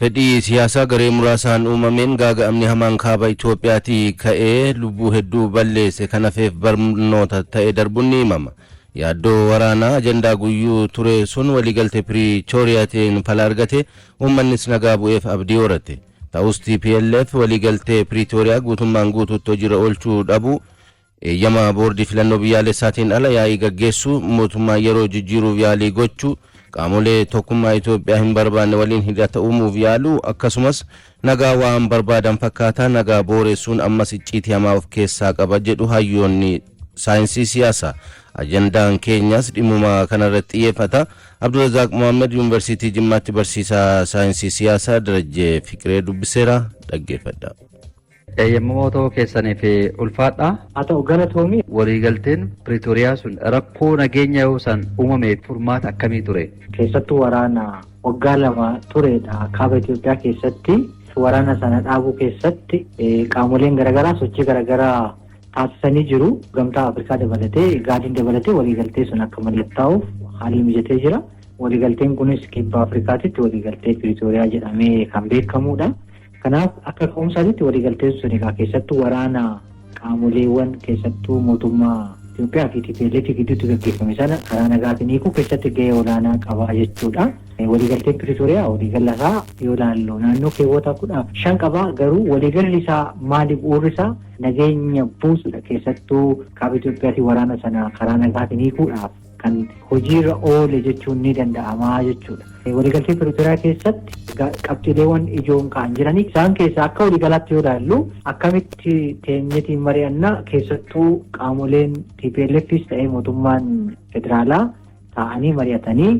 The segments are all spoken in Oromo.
Fedhii siyaasaa garee muraasaan uumameen gaaga'amni hamaan kaaba Itoophiyaatii ka'ee lubbuu hedduu balleesse kan hafeef barnoota ta'e darbuun ni himama. Yaaddoo waraanaa ajandaa guyyuu ture sun waliigaltee Piriitooriyaatiin fala argate, uummannis nagaa bu'eef abdii horate. Ta'us TPLF waliigaltee Piriitooriyaa guutummaan guutuutti hojiirra oolchuu dhabuu, eeyyama boordii filannoo biyyaalessaatiin ala yaa'ii gaggeessuu, mootummaa yeroo jijjiiruuf yaalii gochuu, qaamolee tokkummaa Itoophiyaa hin barbaanne waliin hidhata uumuuf yaaluu, akkasumas nagaa waan barbaadan fakkaataa nagaa booressuun ammas icciitii hamaa of keessaa qaba jedhu hayyoonni saayinsii siyaasaa. Ajandaan keenyas dhimmuma kanarratti xiyyeeffata. Abdulrazaaq Mohaammed Yuunivarsiitii Jimmaatti barsiisaa saayinsii siyaasaa Darajjee Fiqiree dubbiseera, dhaggeeffadha. Eeyyamamoo ta'uu keessaniif ulfaadha. Haa ta'u, galatoomii. Waliigalteen Piriitooriyaa sun rakkoo nageenya yoo san uumame furmaata akkamii ture? Keessattuu waraana waggaa 2 turedha kaaba Itoophiyaa keessatti. Waraana sana dhaabuu keessatti qaamoleen garaagaraa sochii garaagaraa taasisanii jiru. Gamtaa Afrikaa dabalatee, Igaadiin dabalatee waliigaltee sun akka mallattaa'uuf haalli mijatee jira. Waliigalteen kunis kibba Afrikaatitti waliigaltee Piriitooriyaa jedhamee kan beekamudha. Kanaaf akka ka'umsaatitti waliigalteen sun egaa keessattuu waraana qaamoleewwan keessattuu mootummaa Itoophiyaa fi TPLF gidduutti gaggeeffame sana karaa nagaatiin hiikuu keessatti gahee olaanaa qaba jechuudha. Waliigalteen Piriitooriyaa waliigala isaa yoo ilaallu naannoo keewwata 15 qaba, garuu waliigalli isaa maali? Bu'uurri isaa nageenya buusuudha, keessattuu kaaba Itoophiyaatiin waraana sana karaa nagaatiin hiikuudhaaf kan hojiirra oole jechuun ni danda'ama jechuudha. Waliigaltee Piriitooriyaa keessatti qabxiileewwan ijoon ka'an jiranii, isaan keessaa akka waliigalaatti yoo ilaallu akkamitti teenyetiin mari'annaa, keessattuu qaamoleen TPLFs ta'ee mootummaan federaalaa taa'anii mari'atanii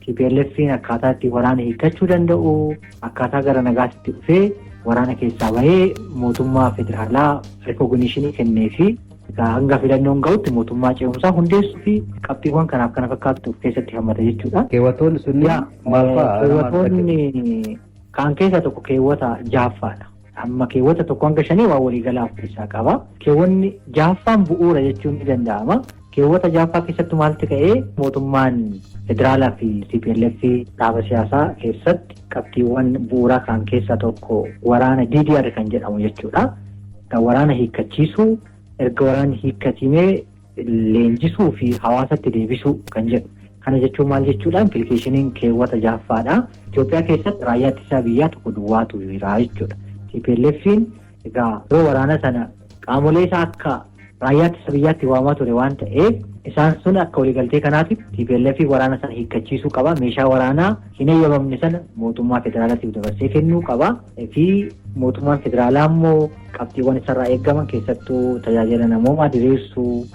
TPLF'n akkaataa itti waraana hiikkachuu danda'u, akkaataa gara nagaatti dhufee waraana keessaa bahee mootummaa federaalaa recognition kennee fi hanga filannoon ga'utti mootummaa ce'umsaa hundeessuu fi qabxiiwwan kanaaf kana fakkaatu of keessatti hammata jechuudha. Keewwattoonni sunniin maal fa'a? Keewwattoonni kaan keessaa tokko keewwata jahaffaadha. Amma keewwata 1 hanga 5 waan waliigalaa of keessaa qaba. Keewwanni jahaffaan bu'uura jechuun ni danda'ama. Keewwata jahaffaa keessatti maalti ka'ee? Mootummaan federaalaa fi TPLF dhaaba siyaasaa keessatti qabxiiwwan bu'uuraa kaan keessaa tokko waraana DDR kan jedhamu jechuudha. Waraana hiikkachiisuu, erga waraanni hiikkatimee leenjisuu fi hawaasatti deebisuu kan jedhu. Kana jechuun maal jechuudha? Implication keewwata jahaffaadha. Itoophiyaa keessatti raayyaa ittisaa biyyaa tokko duwwaatu jira jechuudha. TPLF'n egaa yeroo waraana sana qaamolee isaa akka raayyaa ittisa biyyaatti waamaa ture waan ta'eef, isaan sun akka waliigaltee kanaatiif TPLF waraana sana hiikkachiisuu qaba. Meeshaa waraanaa hin eeyyamamne sana mootummaa federaalaatiif dabarsee kennuu qaba. Fi mootummaan federaalaa immoo qabxiiwwan isarraa eegaman, keessattuu tajaajila namoomaa diriirsuu,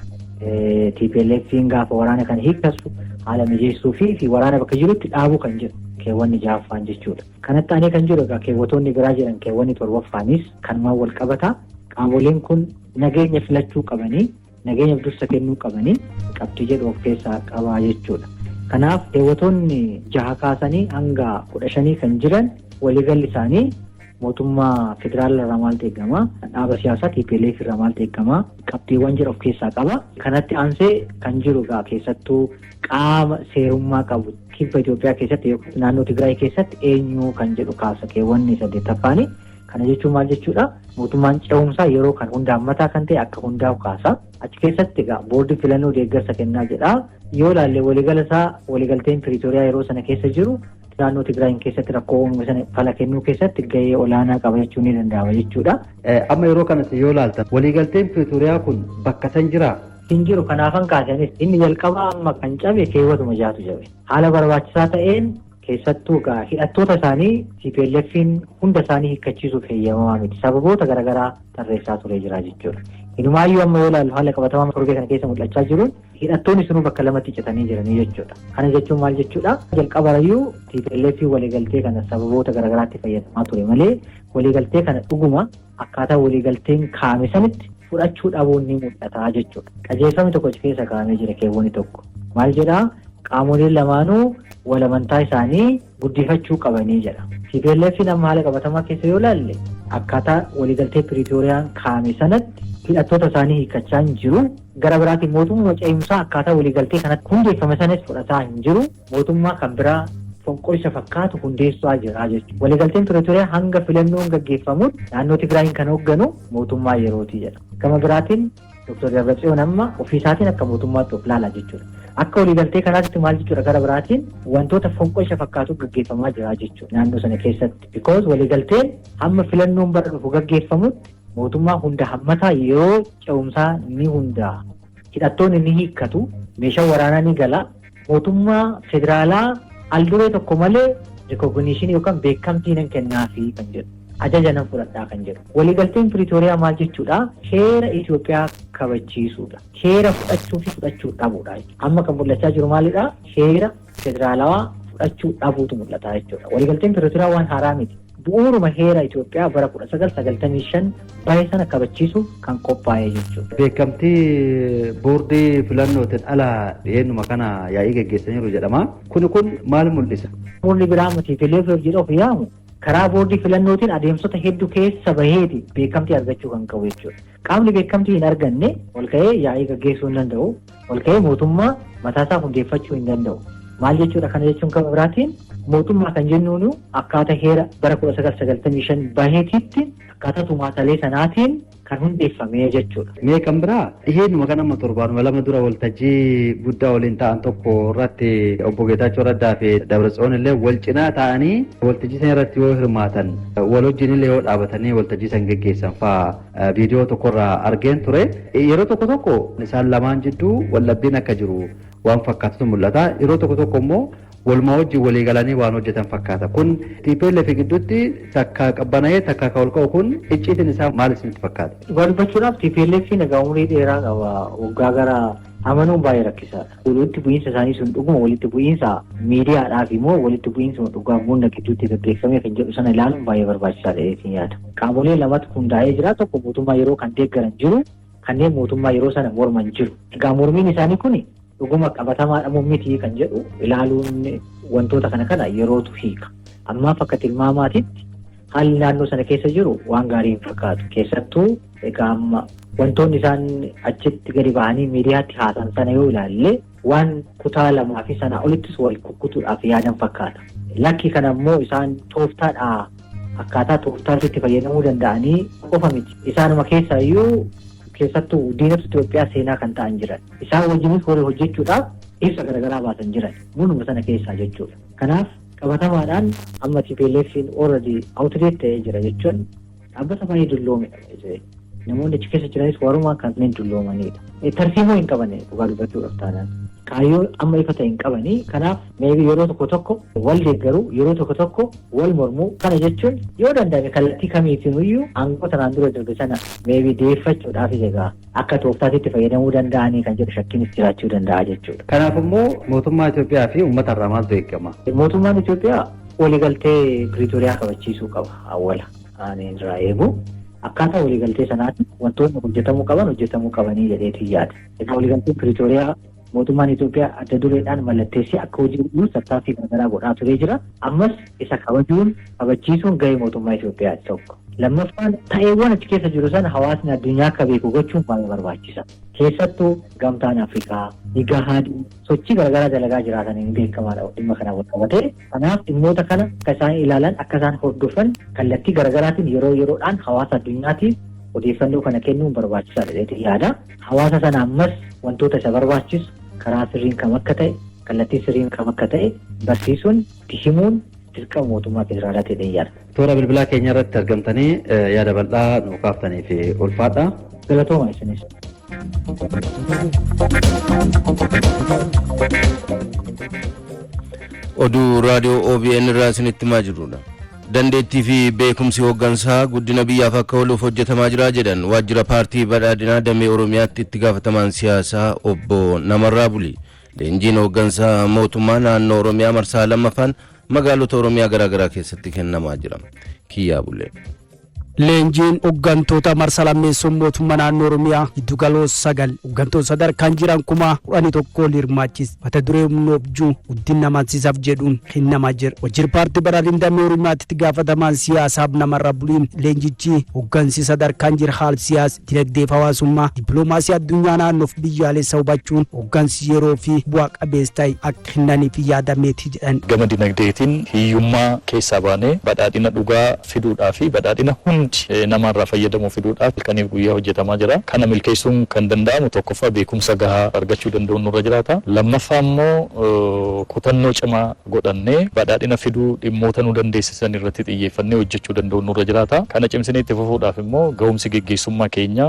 TPLF'n gaafa waraana kana hiikkasu haala mijeessuu fi waraana bakka jirutti dhaabuu kan jedhu keewwanni jahaffaan jechuudha. Kanatti aanee kan jiru egaa keewwatoonni biraa jiran, keewwanni torbaffaanis kanumaan wal qabata. Qaamoleen kun nageenya filachuu qabanii, nageenyaaf dursa kennuu qabanii qabxii jedhu of keessaa qabaa jechuudha. Kanaaf keewwatoonni jaha kaasanii hanga 15 kan jiran waliigalli isaanii mootummaa federaala irraa maaltu eegama, dhaaba siyaasaa TPLF irraa maaltu eegama, qabxiiwwan jedhu of keessaa qaba. Kanatti aansee kan jiru egaa keessattuu qaama seerummaa qabu kibba Itoophiyaa keessatti yookiin naannoo Tigraay keessatti eenyu kan jedhu kaasa keewwanni saddeettaffaani. Kana jechuun maal jechuudha? Mootummaan ce'umsaa yeroo kan hunda hammataa kan ta'e akka hundaa'u kaasa. Achi keessatti egaa boordii filannoo deeggarsa kennaa jedha. Yoo ilaalle waliigala isaa, waliigalteen Piriitooriyaa yeroo sana keessa jiru naannoo Tigraayin keessatti rakkoo uumame sana fala kennuu keessatti gahee olaanaa qaba jechuun ni danda'ama jechuudha. Amma yeroo kanatti yoo ilaaltan waliigalteen Piriitooriyaa kun bakka san jiraa? Hin jiru. Kanaafan kaasanis inni jalqabaa amma kan cabe keewwatuma jaatu cabe. Haala barbaachisaa ta'een keessattuu egaa hidhattoota isaanii TPLF'n hunda isaanii hiikkachiisuuf heeyyamamaa miti. Sababoota garaagaraa tarreessaa ture jira jechuudha. Inumaayyuu amma yoo ilaallu haala qabatamaa torbee kana keessa mul'achaa jiruun hidhattoonni sunuu bakka lamatti citanii jiranii jechuudha. Kana jechuun maal jechuudha? Jalqabarayyuu TPLF waliigaltee kana sababoota garaagaraatti fayyadamaa ture malee waliigaltee kana dhuguma akkaataa waliigalteen kaa'ame sanitti fudhachuu dhabuun ni mul'ata jechuudha. Qajeelfamni tokko achi keessa kaa'amee jira, keewwanni tokko. Maal jedhaa? Qaamoleen lamaanuu wal amantaa isaanii guddifachuu qabanii jedha. TPLF amma haala qabatamaa keessa yoo ilaalle akkaataa waliigaltee Piriitooriyaan kaa'ame sanatti hidhattoota isaanii hiikkachaa hin jiru. Gara biraatiin mootummaa ce'umsaa akkaataa waliigaltee kanatti hundeeffame sanas fudhataa hin jiru. Mootummaa kan biraa Fonqolcha fakkaatu hundeessaa jira jechuudha. Waliigalteen Piriitooriyaa hanga filannoon gaggeeffamutti naannoo Tigraayin kan hoogganu mootummaa yerooti jedha. Gama biraatiin Dr. Dabratsiyoon amma ofiisaatiin akka mootummaatti of laala jechuudha. Akka waliigaltee kanaatti maal jechuudha, gara biraatiin wantoota fonqolcha fakkaatu gaggeeffamaa jira jechuudha naannoo sana keessatti. Because waliigalteen hamma filannoon bara dhufu gaggeeffamutti mootummaa hunda hammataa yeroo ce'umsaa ni hundaa'a. Hidhattoonni ni hiikkatu, meeshaan waraanaa ni gala, mootummaa federaalaa al duree tokko malee recognition yookaan beekamtii nan kennaafi kan jedhu. Ajaja nan fudhadhaa kan jedhu. Waliigalteen Piriitooriyaa maal jechuudha? Heera Itoophiyaa kabachiisuudha. Heera fudhachuu fi fudhachuu dhabuudha. Amma kan mul'achaa jiru maalidha? Heera federaalawaa fudhachuu dhabuutu mul'ata jechuudha. Waliigalteen Piriitooriyaa waan haaraa miti. Bu'uuruma heera Itoophiyaa bara 1995 bahe sana kabachiisuuf kan qophaa'e jechuudha. Beekamtii boordii filannootiin ala dhiyeennuma kana yaa'ii geggeessaniiru jedhama. Kuni kun maal mul'isa? Murni biraa TPLF jedhu of yaamu karaa boordii filannootiin adeemsota hedduu keessa baheeti beekamtii argachuu kan qabu jechuudha. Qaamni beekamtii hin arganne ol ka'ee yaa'ii gaggeessuu hin danda'u. Ol ka'ee mootummaa mataasaa hundeeffachuu hin danda'u. Maal jechuudha kana jechuun? Kan biraatiin mootummaa kan jennuun akkaataa heera bara 1995 baheetitti, akkaataa tumaatalee sanaatiin kan hundeeffame jechuudha. Mee kan biraa, dhiheenuma kan amma torbaanuma 2 dura waltajjii guddaa waliin ta'an tokko irratti obbo Geetaachoo Raddaa fi Dabratsiyoon illee wal cinaa ta'anii waltajjii sana irratti yoo hirmaatan, wal wajjin illee yoo dhaabatanii waltajjii san geggeessan fa'aa viidiyoo tokkorraa argeen ture. Yeroo tokko tokko isaan lamaan jidduu waldhabbiin akka jiru waan fakkaatutu mul'ata. Yeroo tokko tokko immoo walumaa wajjin walii galanii waan hojjetan fakkaata. Kun TPLF gidduutti takka qabbanaa'ee takka ka ol ka'u kun icciitiin isaa maal isinitti fakkaata? Dhugaa dubbachuudhaaf, TPLF egaa umurii dheeraa qaba. Waggaa gara amanuun baay'ee rakkisaadha. Walitti bu'iinsa isaanii sun dhuguma walitti bu'iinsa miidiyaadhaaf immoo walitti bu'iinsa dhugaa murna gidduutti gaggeeffame kan jedhu sana ilaaluun baay'ee barbaachisaadha jedhee yaada. Qaamolee lamatu hundaa'ee jira. Tokko mootummaa yeroo kan deeggaran jiru, kanneen mootummaa yeroo sana morman jiru. Egaa mormiin isaanii kun dhuguma qabatamaadha moo miti kan jedhu ilaaluun wantoota kana yerootu hiika. Ammaaf akka tilmaamaatitti haalli naannoo sana keessa jiru waan gaarii hin fakkaatu. Keessattuu egaa amma wantoonni isaan achitti gadi ba'anii miidiyaatti haasan sana yoo ilaalle, waan kutaa lamaa fi sanaa olittis wal kukkutuudhaaf yaadan fakkaata. Lakki kana immoo isaan tooftaadhaa akkaataa tooftaatti itti fayyadamuu danda'anii qofa miti. Isaanuma keessaa iyyuu keessattuu diinota Itoophiyaa seenaa kan ta'an jiran. Isaan wajjinis horii hojjechuudhaaf ibsa garaagaraa baasan jiran. Murnuma sana keessaa jechuudha. Kanaaf qabatamaadhaan amma TPLF'n already outdated ta'ee jira jechuun dhaabbata baay'ee dulloomedha. Namoonni achi keessa jiranis warumaa kanneen dulloomanidha. Tarsiimoo hin qaban dhugaa dubbachuudhaaf taanaan. Kaayyoo amma ifa ta'e hin qabanii. Kanaaf maybe yeroo tokko tokko wal deeggaruu, yeroo tokko tokko wal mormuu. Kana jechuun yoo danda'ame kallattii kamiitinuyyuu aangoo tanaan dura darbe sana maybe deeffachuudhaafis egaa akka tooftaatti fayyadamuu danda'anii kan jedhu shakkiinis jiraachuu danda'a jechuudha. Kanaaf immoo mootummaa Itoophiyaa fi uummata irraa maaltu eegama? Mootummaan Itoophiyaa waliigaltee Piriitooriyaa kabachiisuu qaba awwala. Ani irraa eegu akkaataa waliigaltee sanaatti wantoonni hojjetamuu qaban hojjetamuu qabanii jedheetu yaada. Egaa waliigalteen Piriitooriyaa mootummaan Itoophiyaa adda dureedhaan mallatteessee akka hojii godhu tattaaffii garaagaraa godhaa turee jira. Ammas isa kabajuun, kabachiisuun gahee mootummaa Itoophiyaati tokko. Lammaffaan, ta'eewwan achi keessa jiru sana hawaasni addunyaa akka beeku gochuun baay'ee barbaachisa. Keessattuu Gamtaan Afrikaa, IGAD sochii garaagaraa dalagaa jiraataniin beekamaadha dhimma kana wal qabatee. Kanaaf dhimmoota kana akka isaan ilaalan, akka isaan hordofan kallattii garaagaraatiin yeroo yeroodhaan hawaasa addunyaatiif odeeffannoo kana kennuun barbaachisaadha jedhee yaada. Hawaasa sana ammas wantoota isa barbaachisu karaa sirriin kam akka ta'e, kallattii sirriin kam akka ta'e barsiisuun, itti himuun dirqama mootummaa federaalaa ta'ee yaada. Toora bilbilaa keenya irratti argamtanii yaada bal'aa nu kaaftanii fi ulfaadha. Galatooma isinis. Oduu raadiyoo OBN irraa isinitti himaa jirrudha. Dandeettii fi beekumsi hooggansaa guddina biyyaaf akka ooluuf hojjetamaa jira jedhan waajjira paartii badhaadhinaa damee Oromiyaatti itti gaafatamaan siyaasaa obbo Namarraa Buli. Leenjiin hooggansaa mootummaa naannoo Oromiyaa marsaa lammaffaan magaalota Oromiyaa garaagaraa keessatti kennamaa jira. Kiyyaa Bulee. Leenjiin hooggantoota marsa lammeessuun mootummaa naannoo Oromiyaa giddugaloo 9 hooggantoota sadarkaan jiran 11,000 ol hirmaachise mata duree "Humna objuu guddina amansiisaaf" jedhuun kennamaa jira. Wajjira Paartii Badhaadhina Damee Oromiyaatti itti gaafatamaan siyaasaaf namarra buliin, leenjichi hooggansi sadarkaan jira haal siyaasa, dinagdee fi hawaasummaa, dippiloomaasii addunyaa, naannoof biyyaalessa hubachuun hooggansi yeroo fi bu'aa qabeessa ta'e akka kennaniif yaadameeti jedhan. Gama dinagdeetiin hiyyummaa keessaa baanee badhaadhina dhugaa fiduudhaa fi badhaadhina hundi namarraa fayyadamu fiduudhaaf halkaniif guyyaa hojjetamaa jira. Kana milkeessuun kan danda'amu tokkoffaa beekumsa gahaa argachuu danda'uun nurra jiraata. Lammaffaa immoo kutannoo cimaa godhannee badhaadhina fiduu dhimmoota nu dandeessisan irratti xiyyeeffannee hojjechuu danda'uun nurra jiraata. Kana cimsinee itti fufuudhaaf immoo ga'umsi geggeessummaa keenya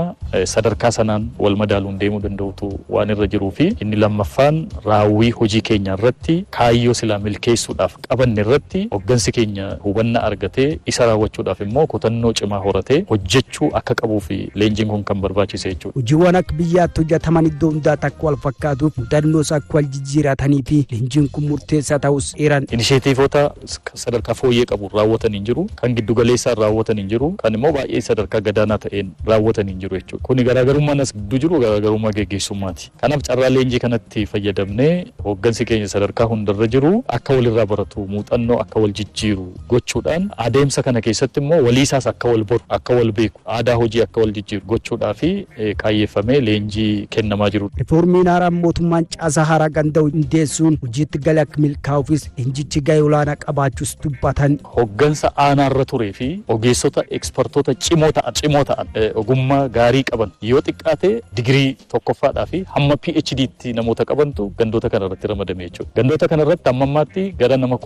sadarkaa sanaan wal madaaluun deemuu danda'utu waan irra jiruu fi inni lammaffaan raawwii hojii keenya irratti, kaayyoo silaa milkeessuudhaaf qabanne irratti hoggansi keenya hubannaa argatee isa raawwachuudhaaf immoo kutannoo cimaa horatee hojjechuu akka qabuu fi leenjiin kun kan barbaachise jechuudha. Hojiiwwan akka biyyaatti hojjetaman iddoo hundaatti akka wal fakkaatuuf, muuxannoos akka wal jijjiiratanii fi leenjiin kun murteessaa ta'us eeran. Inisheetiivota sadarkaa fooyyee qabu raawwatan hin jiru, kan giddu galeessaan raawwatan hin jiru, kan immoo baay'ee sadarkaa gadaanaa ta'een raawwatan hin jiru jechuudha. Kuni garaagarummaan as gidduu jiru garaagarummaa geggeessummaati. Kanaaf carraa leenjii kanatti fayyadamnee hooggansi keenya sadarkaa hundarra jiru akka walirraa baratu, muuxannoo akka wal jijjiiru gochuudhaan, adeemsa kana keessatti immoo waliisaas akka wal baru, akka wal beeku, aadaa hojii akka wal jijjiiru gochuudhaa fi kaayyeeffamee leenjii kennamaa jiru. Rifoormiin haaraan mootummaan caasaa haaraa ganda hundeessuun hojiitti gale akka milkaa'uufis leenjichi gahee olaanaa qabaachuus dubbatan. Hoggansa aanaarra turee fi ogeessota ekspertoota cimoo ta'an, ogummaa gaarii qaban, yoo xiqqaate digirii tokkoffaadhaa fi hamma PhD'tti namoota qabantu gandoota kana irratti ramadame jechuudha. Gandoota kana irratti hamma ammaatti gara nama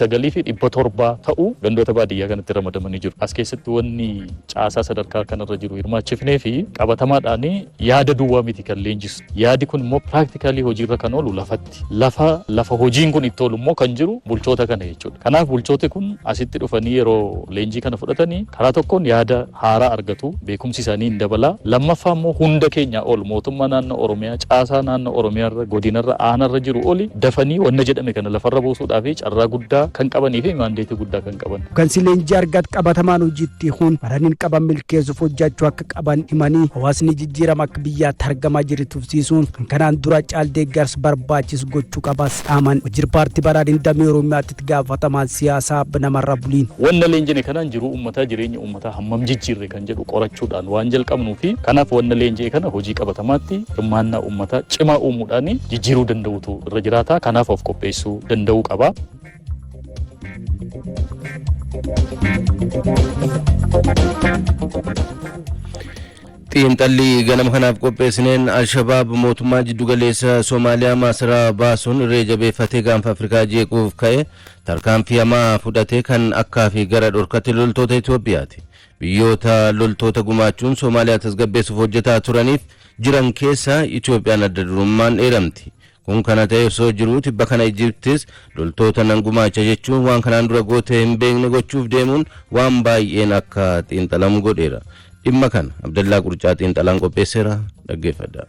49,700 ta'u gandoota baadiyyaa kanatti ramadamanii jiru. As keessatti wanni caasaa sadarkaa kanarra jiru hirmaachifnee fi qabatamaadhaan yaada duwwaa miti kan leenjisu. Yaadi kun immoo practically hojiirra kan oolu lafatti. Lafa hojiin kun itti oolu immoo kan jiru bulchoota kana jechuudha. Kanaaf bulchooti kun asitti dhufanii yeroo leenjii kana fudhatanii karaa tokkoon yaada haaraa argatu, beekumsi isaanii hin dabala. Lammaffaa immoo hunda keenya ol, mootummaa naannoo Oromiyaa, caasaa naannoo Oromiyaarra, godinarra, aanarra jiru oli dafanii wanna jedhame kana lafarra buusuudhaa fi carraa guddaa kan qabanii fi maandeetii guddaa kan qaban. Hooggansi leenjii argate qabatamaan hojiitti hiikuun baraniin qaban milkeessuuf hojjechuu akka qaban himanii, hawaasni jijjiirama akka biyyaatti argamaa jiru tufsiisuun kan kanaan dura caal deeggarsa barbaachisu gochuu qabas dhaaman. Wajjira Paartii Badhaadhina Damee Oromiyaatti itti gaafatamaan siyaasaa namarra buliin. Wanna leenjine kanaan jiruu uummataa, jireenya uummataa hammam jijjiirre kan jedhu qorachuudhaan waan jalqabnuu fi kanaaf wanna leenji'e kana hojii qabatamaatti hirmaannaa uummataa cimaa uumuudhaan jijjiiruu danda'utu irra jiraata. Kanaaf of qopheessuu danda'uu qaba. Xiinxalli ganama kanaaf qopheessineen, Alshabaab mootummaa jiddugaleessa Soomaaliyaa maasaraa baasuun irree jabeeffatee gaanfa Afrikaa jeequuf ka'e tarkaanfii hamaa fudhatee kan akkaa fi gara dhorkate loltoota Itoophiyaati. Biyyoota loltoota gumaachuun Soomaaliyaa tasgabbeessuuf hojjetaa turaniif jiran keessa Itoophiyaan adda durummaan eeramti. Kun kana ta'e osoo jiruu, tibba kana Ijiptis loltoota nan gumaacha jechuun waan kanaan dura gootee hin beekne gochuuf deemuun waan baay'een akka xiinxalamu godheera. Dhimma kana Abdallaa Qurcaa xiinxalaan qopheesseera, dhaggeeffadha.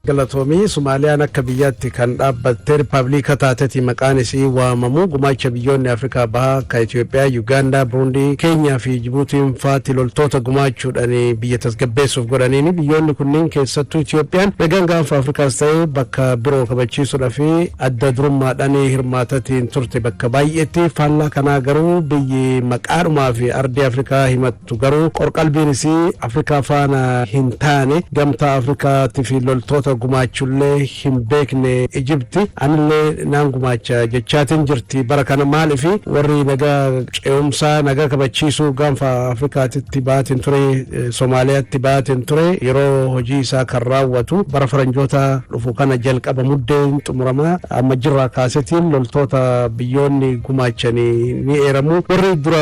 Galatoomii. Sumaaliyaan akka biyyaatti kan dhaabbattee riippaabilika taateeti maqaan isii waamamu gumaacha biyyoonni Afrikaa Bahaa akka Itoophiyaa, Yugaandaa, Buruundii, Keenyaa fi Jibuutiin faatti loltoota gumaachuudhaan biyya tasgabbeessuuf godhaniini, biyyoonni kunneen keessattuu Itoophiyaan nagaan gaanfa Afrikaas ta'e bakka biroo kabachiisuudhaa fi adda durummaadhaan hirmaatatiin turte bakka baay'eetti. Faallaa kanaa garuu biyyi maqaadhumaa fi ardii Afrikaa himattu garuu qorqalbiin isii Afrikaa faana hin taane, Gamtaa Afrikaatti fi loltoota gumaachullee hin beekne Ijipti anillee naan gumaacha jechaatiin jirti bara kana. Maaliif warri nagaa ce'umsaa, nagaa kabachiisuu gaanfa Afrikaatitti baatiin ture, Soomaaliyaatti baatiin ture, yeroo hojii isaa kan raawwatu bara faranjoota dhufu kana jalqaba muddeen xumurama. Amma jirraa kaasetiin loltoota biyyoonni gumaachanii ni eeramu. Warri dura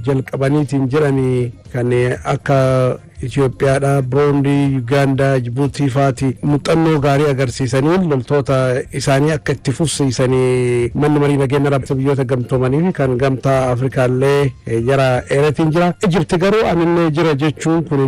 jalqabaniitiin jedhanii kan akka Itoophiyaadha, Buruundii, Yugaandaa, Jibuutii faati muuxannoo gaarii agarsiisanii loltoota isaanii akka itti fufsiisanii manni marii nageenya dhaabbata biyyoota gamtoomanii fi kan gamtaa Afrikaallee jara eeretiin jira. Ijipti garuu anillee jira jechuun kun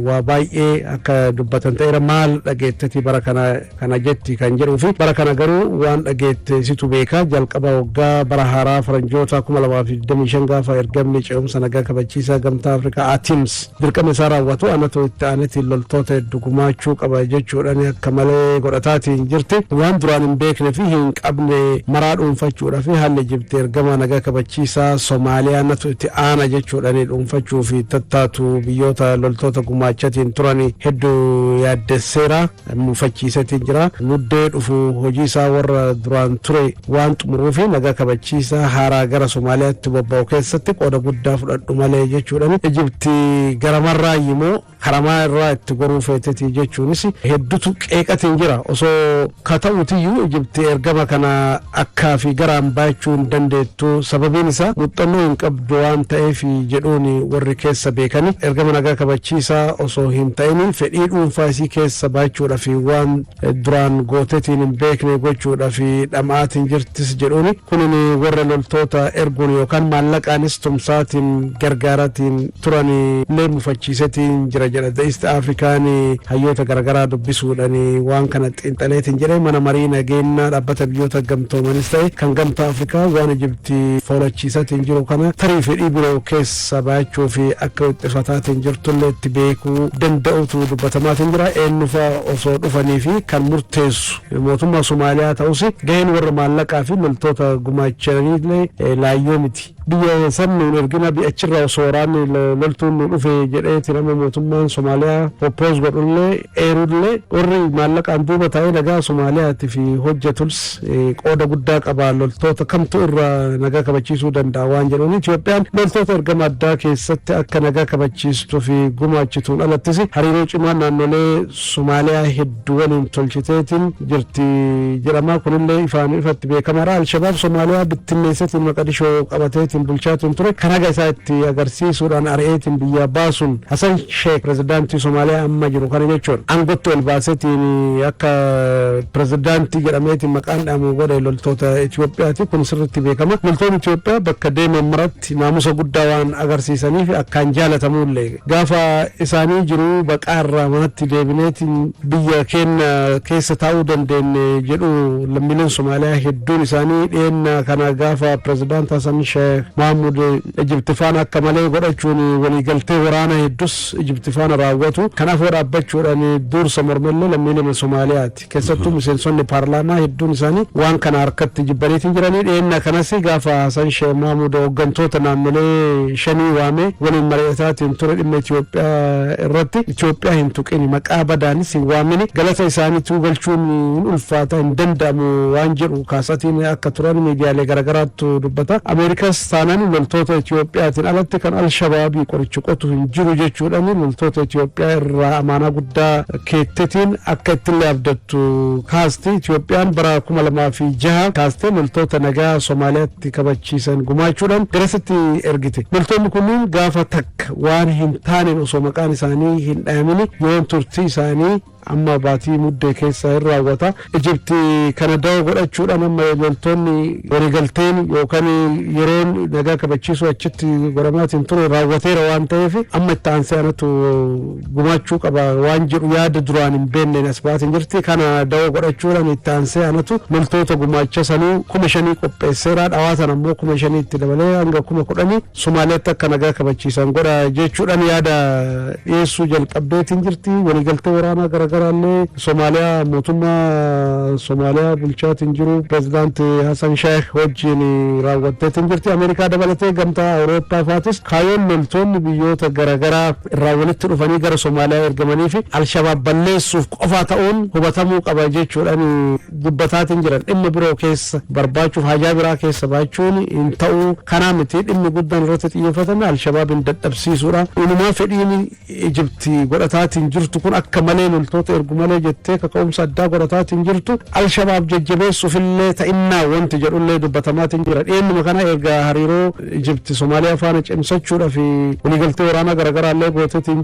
waa baay'ee akka dubbatan ta'eera. Maal dhageetteti bara kana kana jetti kan jedhuu fi bara kana garuu waan dhageette situ beeka. Jalqaba waggaa bara haaraa faranjoota 2025 gaafa ergamni ce'umsa nagaa kabachiisaa gamtaa Afrikaa ATIMS dirqama isaa raawwatu anatu itti aanetiin loltoota hedduu gumaachuu qaba jechuudhaan akka malee godhataatiin jirti. Waan duraan hin beekne fi hin qabne maraa dhuunfachuudha fi haalli Ijipti ergama nagaa kabachiisaa Somaaliyaa natu itti aana jechuudhaan dhuunfachuu fi tattaatu biyyoota loltoota gumaachatiin turan hedduu yaaddesseera, mufachiisetiin jira. Muddee dhufu hojii isaa warra duraan ture waan xumuruu fi nagaa kabachiisaa haaraa gara Somaaliyaatti bobba'u keessatti qooda guddaa fudhadhu malee jechuudhaan Ijipti garamarraa immoo karamaa irraa itti goruu feetetii jechuunis hedduutu qeeqatiin jira. Osoo ka ta'utiyyuu Ijipti ergama kana akkaa fi garaan baachuu hin dandeettu, sababiin isaa muuxannoo hin qabdu waan ta'eef jedhuun warri keessa beekani. Ergama nagaa kabachiisaa osoo hin ta'in fedhii dhuunfaa isii keessa baachuudhaa fi waan duraan gootetiin hin beekne gochuudhaa fi dhama'aatiin jirtis jedhuun. Kunin warra loltoota erguun yookaan maallaqaanis tumsaatiin gargaaraatiin turan illee mufachiisetiin jira jedha. The East African hayyoota garagaraa dubbisuudhaan waan kana xiinxaleetiin jedhee mana marii nageenyaa dhaabbata biyyoota gamtoomanis ta'e kan gamtaa Afrikaa waan Ijipti foolachiisatiin jiru kana tarii fedhii biroo keessa baachuu fi akka wixxifataatiin jirtullee itti beekuu danda'utu dubbatamaatiin jira. Eenyufaa osoo dhufanii fi kan murteessu mootummaa Somaaliyaa ta'us gaheen warra maallaqaa fi loltoota gumaachaniillee laayyoo miti. Biyya san nuun ergina achirraa osoo waraanni loltuun nu dhufe jedheeti nama mootummaan Somaaliyaa propose godhullee eerullee warri maallaqaan duuba taa'ee nagaa Somaaliyaati fi hojjetus qooda guddaa qaba. Loltoota kamtu irraa nagaa kabachiisuu danda'a waan jedhuun Itoophiyaan loltoota ergama addaa keessatti akka nagaa kabachiistuu fi gumaachituun alattis hariiroo cimaa naannolee Somaaliyaa hedduu waliin tolchiteetiin jirti jedhama. Kunillee ifaan ifatti beekamaadha. Alshabaab Somaaliyaa bittinneesseetiin Maqadishoo qabateetiin bulchaatiin ture kan haga isaa itti agarsiisuudhaan ari'eetiin biyyaa baasuun Hasan Sheek pirezidaantii Somaaliyaa amma jiru kana jechuun aangotti ol baaseetiin akka pirezidaantii jedhameetiin maqaan dhaamu godhe loltoota Itoophiyaati. Kun sirriitti beekama. Loltoonni Itoophiyaa bakka deeman maratti naamusa guddaa waan agarsiisaniif akkaan jaalatamullee gaafa isaanii jiru baqaarraa manatti deebineetiin biyya keenya keessa taa'uu dandeenye jedhu lammiileen Somaaliyaa hedduun isaanii. Dhiyeenya kana gaafa pirezidaant Hasan Sheekh Mahamud Ijipti faana akka malee godhachuun waliigaltee waraana heddus Ijipti faana raawwatu kanaafuu dhaabbachuudhaan dursa mormallee lammiilee Somaaliyaati. Keessattuu miseensonni paarlaamaa hedduun isaanii waan kana harkatti jibbaniitiin jiranii. Dhiyeenya kanas gaafa Hasan Sheekh Mahamud hooggantoota naannolee shanii waamee waliin mari'ataatiin ture dhimma Itoophiyaa irratti Itoophiyaa hin tuqini, maqaa badaanis hin waamini, galata isaaniitu galchuun hin ulfaata, hin danda'amu waan jedhu kaasatiin akka turan miidiyaalee garagaraattu dubbata. Ameerikaas taanaan loltoota Itoophiyaatiin alatti kan Alshabaabii qoricha qotu hin jiru jechuudhaan loltoota Itoophiyaa irraa amaanaa guddaa keettetiin akka ittillee abdattu kaasti. Itoophiyaan bara 2006 kaastee loltoota nagaa Somaaliyaatti kabachiisan gumaachuudhaan garasitti ergite. Loltoonni kunneen gaafa takka waan hin taaneen osoo maqaan isaanii hin dhahamini yoon turtii isaanii amma baatii muddee keessa hin raawwata. Ijipti kana da'oo godhachuudhaan amma loltoonni waliigalteen yookaan yeroon nagaa kabachiisuu achitti godhamaatiin ture raawwateera waan ta'eef amma itti aansee anatu gumaachuu qaba waan jedhu yaada duraan hin beekneen as baatiin jirti. Kana da'oo godhachuudhaan itti aansee anatu loltoota gumaacha sanuu 5,000 qopheesseera. Dhawaa sana ammoo 5,000 itti dabalee hanga 10,000 Somaaliyaatti akka nagaa kabachiisan godha jechuudhaan yaada dhiyeessuu jalqabdeetiin jirti. Waliigaltee waraanaa garaagaraallee Somaaliyaa mootummaa Somaaliyaa bulchaatiin jiru pirezidaanti Hassan Sheekh wajjin raawwatteetiin jirti. Ameerikaa dabalatee gamtaa Awurooppaa faatis kaayyoon loltoonni biyyoota garaagaraa irraa walitti dhufanii gara Somaaliyaa ergamanii fi Alshabaab balleessuuf qofa ta'uun hubatamuu qaba jechuudhaan dubbataatiin jiran. Dhimma biroo keessa barbaachuuf hajaa biraa keessa baachuun hin ta'uu kanaa miti, dhimmi guddaan irratti xiyyeeffatame Alshabaabin dadhabsiisuudha. Inumaa fedhiin Ijipti godhataatiin jirtu kun akka malee loltoota Loltoota ergu malee jettee kaka'umsa addaa godhataatiin jirtu Alshabaab jajjabeessuufillee ta'innaa wanti jedhullee dubbatamaatiin jira. Dhiyeennuma kana erga hariiroo Ijipti Somaaliyaa faana cimsachuudhaaf waliigaltee waraanaa garaagaraallee gooteetiin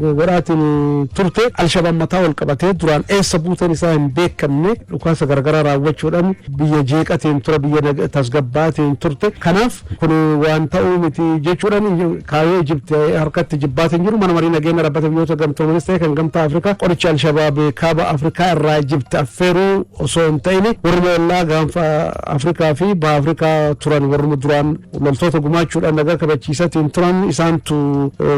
godhaatiin turte, Alshabaab mataa wal qabatee duraan eessa buuteen isaa hin beekamne dhukaasa garaagaraa raawwachuudhaan biyya jeeqateen tura, biyya tasgabbaateen turte. Kanaaf kun waan ta'uu miti jechuudhaan kaayyoo Ijipti harkatti jibbaatiin jiru. Mana marii nageenya Dhaabbata Biyyoota Gamtoomanis ta'e kan Gamtaa Afrikaa qoricha Alshabaab kaaba Afrikaa irraa Ijipti affeeruu osoo hin ta'in, warruma ollaa Gaanfa Afrikaa fi Baha Afrikaa turan, warruma duraan loltoota gumaachuudhaan nagaa kabachiisatiin turan, isaantu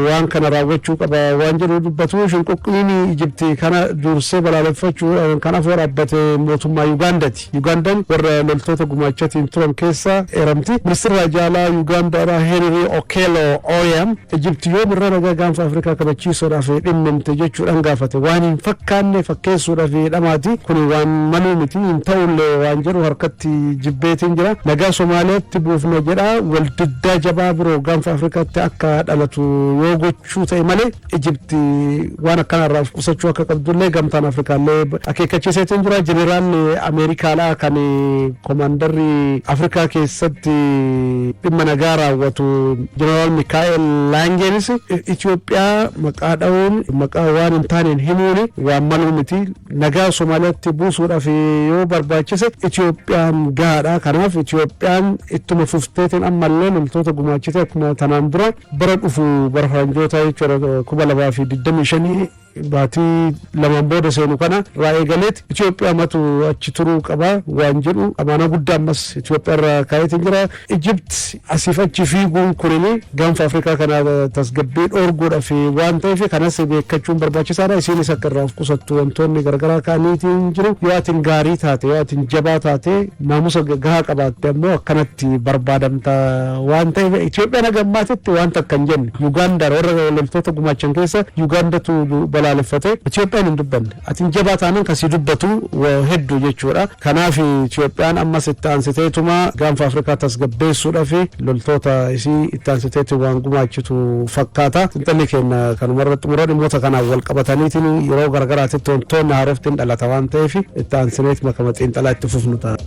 waan kana raawwachuu qaba waan jedhu dubbatu. Shinquqqiin Ijipti kana dursee balaaleffachuudhaan kan afoo dhaabbate mootummaa Yugaandati. Yugandaan warra loltoota gumaachatiin turan keessa eeramti. Ministeerri Rajaalaa Yugaandaadhaa Henry Okello Oryem Ijipti yoom irra nagaa Gaanfa Afrikaa kabachiisuudhaaf dhimmamte jechuudhaan gaafate. Waan hin fakkaanne fakkeessuudhaaf dhamaati. Kun waan maluu miti, hin ta'ullee waan jedhu harkatti jibbeetiin jira. Nagaa Somaaliyaatti buufna jedha, wal diddaa jabaa biroo Gaanfa Afrikaatti akka dhalatu yoo gochuu ta'e malee Ijipti waan akkanarraa of qusachuu akka qabdullee Gamtaan Afrikaallee akeekkachiiseetiin jira. Jeneraalli Ameerikaadhaa kan koomaandarri Afrikaa keessatti dhimma nagaa raawwatu, Jeneraal Mikaa'el Laangeenis, Itoophiyaa maqaa dha'uun, maqaa waan hin taaneen himuun waan maluu miti. Nagaa Somaaliyaatti buusuudhaaf yoo barbaachise Itoophiyaan gahaadha. Kanaaf Itoophiyaan ittuma fufteetiin ammallee loltoota gumaachite akkuma tanaan dura bara dhufu, bara faranjootaa jechuudha, 2025 baatii 2n booda seenu kana irraa eegaleet Itoophiyaa matu achi turuu qaba waan jedhu amaanaa guddaa ammas Itoophiyaa irra kaayetiin jira. Ijipt asiif achi fiiguun kunini Gaanfa Afrikaa kana tasgabbii dhoorguudhaaf waan ta'eef kanas beekachuun barbaachisaadha. Isiinis akka irraa of qusattu wantoonni garagaraa ka'aniitiin jiru. Yoo atin gaarii taate, yoo atin jabaa taate, naamusa gahaa qabaatte ammoo akkanatti barbaadamta waan ta'eef Itoophiyaan haga ammaatitti waan takka hin jenne. Yugaandaan warra loltoota gumaachan keessa Yugaandatu balaaleffate. Itoophiyaan hin dubbanne. Atin jabaa taanaan kasii dubbatu hedduu jechuudha. Kanaaf Itoophiyaan ammas itti aansiteetuma Gaanfa Afrikaa tasgabbeessuudhaaf loltoota isii itti aansiteetti waan gumaachitu fakkaata. Xiinxalli keenya kanumarra xumura. Dhimmoota kanaan wal qabataniitiin yeroo garagaraatitti wantoonni haaroftiin dhalata waan ta'eef itti aansineet makama xiinxalaa itti fufnu ta'a.